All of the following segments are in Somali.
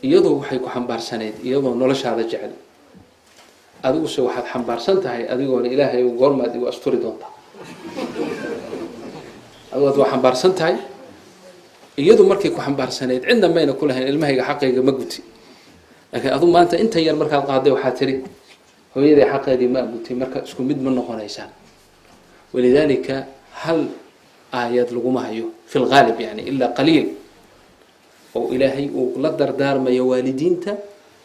Iyadoo waxay ku xambaarsanayd iyadoo noloshaada jecel, adiguse waxaad xambaarsan tahay adigoona Ilaahay goormaad igu asturi doontaa. Adigood waa xambaarsan tahay. Iyadu markay ku xambaarsanayd cidna mayna ku lahayn ilmahayga xaqayga ma guti, laakiin adu maanta intan yar markaad qaaday waxaa tiri hooyaday xaqeedii ma gutay. Marka isku mid ma noqonaysaan. Walidaalika hal aayad laguma hayo fi lgaalib, yani ilaa qaliil, oo Ilaahay uu la dardaarmayo waalidiinta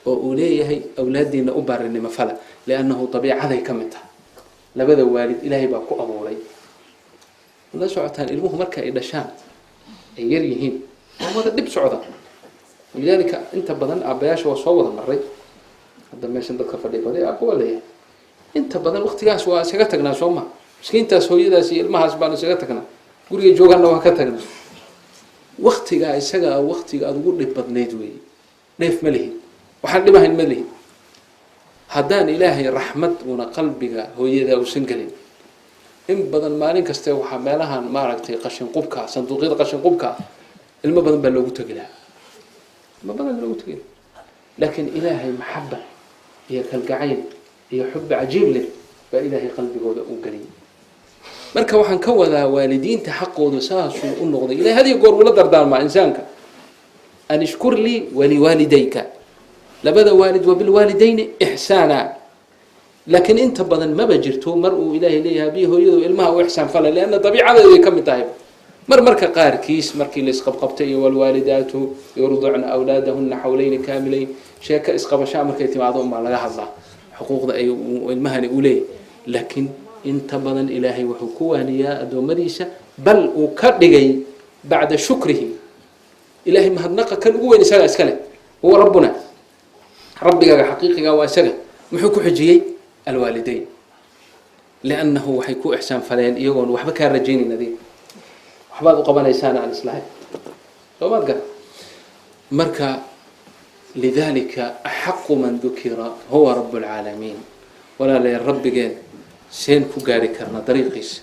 oo uu leeyahay awlaadiina u baarinimo fala, liannahu dabiicaday ka mid tahay. Labada waalid Ilaahay baa ku abuuray. La socotaan, ilmuhu marka ay dhashaan ay yar yihiin waa wada dhib socda. Walidaalika inta badan aabbayaasha waa soo wada maray. Hadda meeshan dadka fadhiya baday aabba waa leeyahay. Inta badan waktigaas waa iskaga tagnaa, soo ma? Miskiintaas hooyadaas iyo ilmahaas baanu iskaga tagnaa, guriga joogaanna waa ka tagnaa. Waktigaa isagaa waktiga aada ugu dhib badnayd weeye. Dheef ma lihid, waxaan dhibahayn ma lihid. Haddaan Ilaahay raxmad una qalbiga hooyada uusan gelin, in badan maalin kaste waxaa meelahan maaragtay qashin qubka, sanduuqyada qashin qubka, ilmo badan baa loogu tegi lahaa, ilmo badan baa loogu tegi lahaa. Laakiin Ilaahay maxaba iyo kalgacayl iyo xubi cajiib leh baa Ilaahay qalbigooda u geliyay. Marka waxaan ka wadaa waalidiinta xaqooda saasuu u noqday. Ilahay had iyo goor wula dardaarmaa insaanka: an ishkur lii waliwaalidayka, labada waalid, wabilwaalidayni ixsaana. Laakiin inta badan maba jirto mar uu Ilaahay leeyahay abihi hooyadu ilmaha u ixsaan falay, lianna dabiicadeeday ka mid tahay. Mar marka qaarkiis markii la isqabqabtay iyo walwaalidaatu yurdicna awlaadahuna xawlayni kaamilayn, sheeko isqabashaa markay timaado unbaa laga hadlaa xuquuqda ay ilmahani u leeyahy. Laakiin inta badan Ilaahay wuxuu ku waaniyaa addoommadiisa, bal uu ka dhigay bacda shukrihi. Ilahay mahadnaqa kan ugu weyn isagaa iska leh, huwa rabbuna, rabbigaaga xaqiiqiga waa isaga. Muxuu ku xijiyey? Alwaalidayn, liannahu waxay ku ixsaan faleen iyagoon waxba kaa rajaynayn, adiga waxbaad u qabanaysaan aan islahayn. Soo maad gara? Marka lidalika axaqu man dukira huwa rabb اlcaalamiin. Walaalayaal, rabbigeen seen ku gaari karnaa dariiqiisa?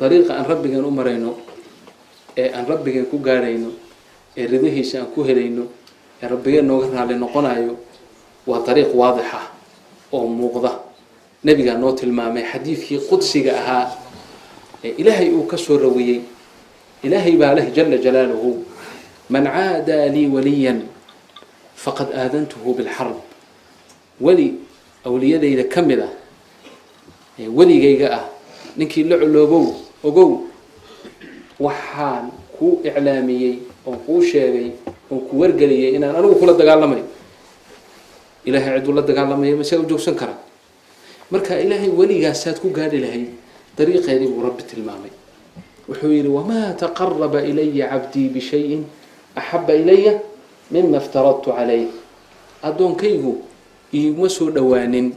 Dariiqa aan rabbigeen u marayno ee aan rabbigeen ku gaarhayno ee ridihiisa aan ku helayno ee rabbigeen nooga raali noqonayo waa dariiq waadix ah oo muuqda. Nebigaa noo tilmaamay xadiidkii qudsiga ahaa ee Ilaahay uu ka soo rawiyey. Ilaahay baa leh jala jalaaluhu: man caadaa lii waliyan faqad aadantuhu bilxarb. Weli awliyadayda ka mid ah ee weligayga ah ninkii la coloobow, ogow waxaan kuu iclaamiyey oon kuu sheegay oon ku wargeliyey inaan anigu kula dagaalamayo. Ilahay ciduu la dagaalamayo ma isaga u joogsan karaa? Marka Ilaahay weligaasaad ku gaadhi lahayd dariiqeedii buu Rabbi tilmaamay. Wuxuu yidhi: wamaa taqaraba ilaya cabdii bishayin axaba ilaya mima iftaradtu calayh. Addoonkaygu iiguma soo dhowaanin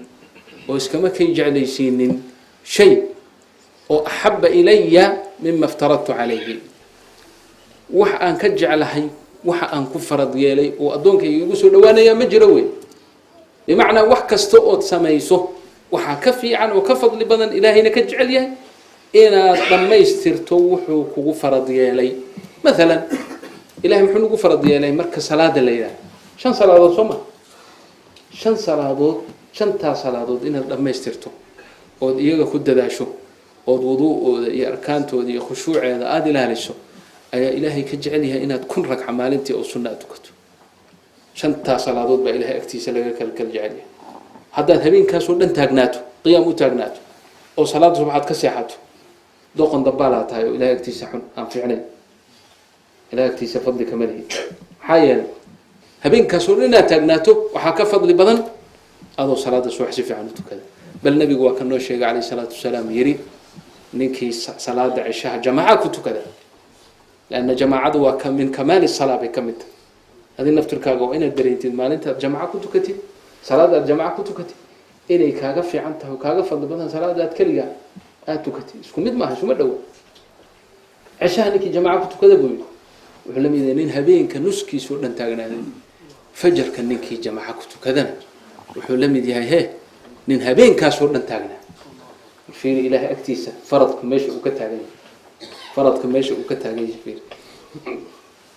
oo iskama kay jeclaysiinin shay oo axaba ilaya mima iftaradtu calayhi, wax aan ka jeclahay waxa aan ku farad yeelay oo addoonkayga igu soo dhawaanayaa ma jiro wey. Bimacnaa wax kasta ood samayso waxaa ka fiican oo ka fadli badan, Ilaahayna ka jecel yahay, inaad dhammaystirto wuxuu kugu farad yeelay. Maalan Ilahay muxuu nagu farad yeelay marka salaada la yidhaha? Shan salaadood, soo ma? Shan salaadood. Shantaa salaadood inaad dhammaystirto ood iyaga ku dadaasho ood wuduu'ooda iyo arkaantooda iyo khushuuceeda aada ilaaliso ayaa Ilaahay ka jecel yahay inaad 1000 ragca maalintii oo sunna aad tukato. Shantaa salaadood baa Ilahay agtiisa laga kalkal jecel yahay. Haddaad habeenkaasoo dhan taagnaato, qiyaam u taagnaato, oo salaada subaxaad ka seexato, doqon dabaalaa tahay oo Ilahay agtiisa xun aan fiicnayn, Ilahay agtiisa fadli kama lihid. Maxaa yeelay habeenkaasoo dhan inaad taagnaato waxaa ka fadli badan adoo salaada subax si fiican u tukada. Bal nabigu waa ka noo sheegay calayh isalaatu wasalaam, yidhi ninkii salaada cishaha jamaaca ku tukada, lianna jamaacadu waa ka min kamaali salaa bay ka mid tahay. Adi naftirkaaga waa inaad dareentid maalinta aad jamaca ku tukatid, salaada aad jamaca ku tukatid inay kaaga fiican tahay oo kaaga fadli badan salaada aad keligaa aada tukatid. Isku mid maaha, isuma dhowo. Cishaha ninkii jamaca ku tukada, buu yidhi, wuxuu la mid yahay nin habeenka nuskiisa oo dhan taagnaaday. Fajarka ninkii jamaca ku tukadana wuxuu la mid yahay he nin habeenkaasoo dhan taagnaa. Fiiri Ilaahay agtiisa faradku meesha uu ka taagan yahay, faradka meesha uu ka taagan yahay fiiri.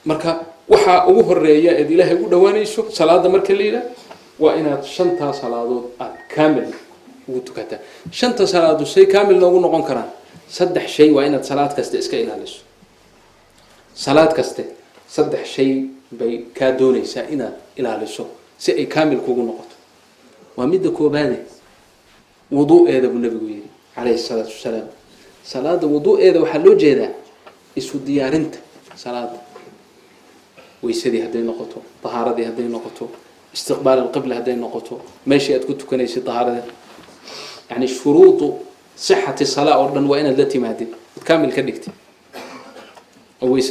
Marka Waxaa ugu horeeya eed Ilaahay ugu dhowaanayso salaada marka la yidhaah waa inaad shantaa salaadood aada kaamil ugu tukataa. Shanta salaadood say kaamil noogu noqon karaan? Saddex shay waa inaad salaad kaste iska ilaaliso. Salaad kaste saddex shay bay kaa doonaysaa inaad ilaaliso si ay kaamil kugu noqoto. Waa midda koobaade, wuduu'eeda buu Nabigu yidhi calayhi salaatu wasalaam. Salaada wuduu'eeda waxaa loo jeedaa isu diyaarinta salaada, weysadii hadday noqoto, dahaaradii hadday noqoto, istiqbaal alqibla hadday noqoto, meeshii aad ku tukanaysay dahaarada, yani shuruudu sixati salaa oo dhan waa inaad la timaadid, od kaamil ka dhigtid oo weysada.